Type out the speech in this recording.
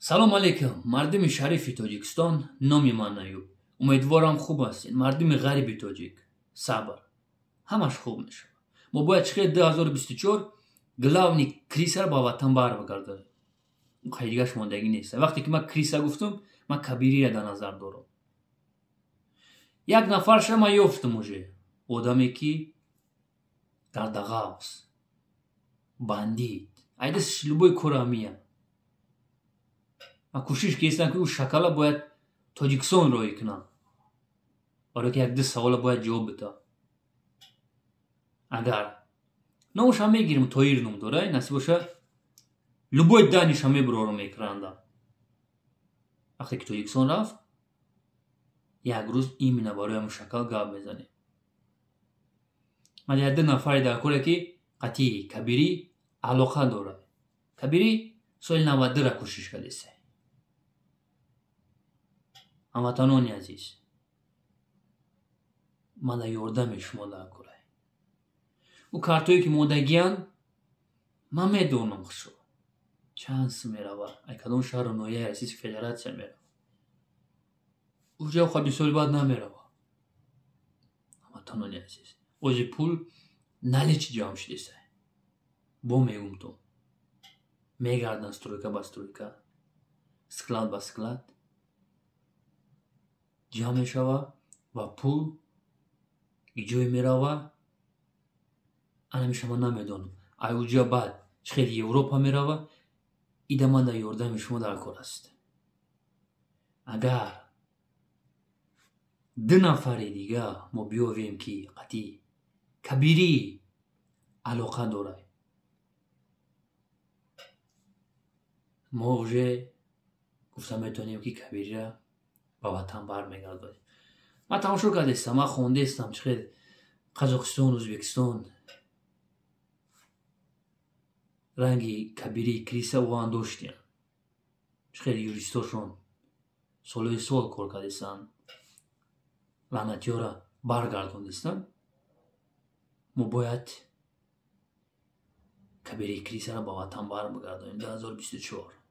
Салом алейкум, мардуми шарифи Тоҷикистон. Номи ман Аюб. Умедворам, хуб ҳастед. Мардуми ғариби тоҷик, сабр, ҳамаш хуб мешавад. Мо бояд чихел 2024 главный крыса ро ба ватан барбигардонем. Қайдигаш мондагӣ нест. Вақте ки ман крыса гуфтум, ман Кабириро дар назар дорам. Як нафарша ман ёфтум уже, одаме ки дар дағавс бандит айдас, любой кора мия. Ман кӯшиш кестам, ки ӯ шакала бояд Тоҷикистон роҳӣ кунам, барое ки як-ду савола бояд ҷавоб бида. Агар номушам мегирим, Тоир ном дора, насиб боша, любой даниша мебурорам экранда. Вақте ки Тоҷикистон рафт, як рӯз именно барои ҳамн шакал гап мезанем. Ман як-ду нафаре дар коре, ки қатъи Кабирӣ алоқа дорад. Кабирӣ соли 92-ра кӯшиш кардеса. Ҳамватанони азиз, ман дар ёрдами шумо дар корай. Ӯ картое ки модагиянд, ман медонам, хушо чанд сум меравад, ай кадом шаҳру ноҳияи Российской Федерация меравад. Уҷа бисёри баъд намеравад. Ҳамватанони азиз, ози пул наличи ҷамъ шудеса. Бо мегум, то мегарданд стройка ба стройка, склад ба склад ҷамъ мешавад ва пул иҷое мерава. Анамиша ман намедонам, ай уҷа баъд чӣ хел Европа мерава. Ида ман дар ёрдами шумо дар кор аст. Агар ду нафари дига мо биёвем, ки қатъи Кабирӣ алоқа дорад, мо уже гуфта метавонем, ки Кабириро ба ватан бармегардонем. Ман тамошо кардестам, ман хондестам, чӣ хел Қазоқистон, Ӯзбекистон ранги Кабирии крыса оан доштиянд, чӣ хел юристошон солҳои сол кор кардестанд, лаънатиёра баргардондестанд. Мо бояд Кабирии крыса ро ба ватан барбигардонем 2024.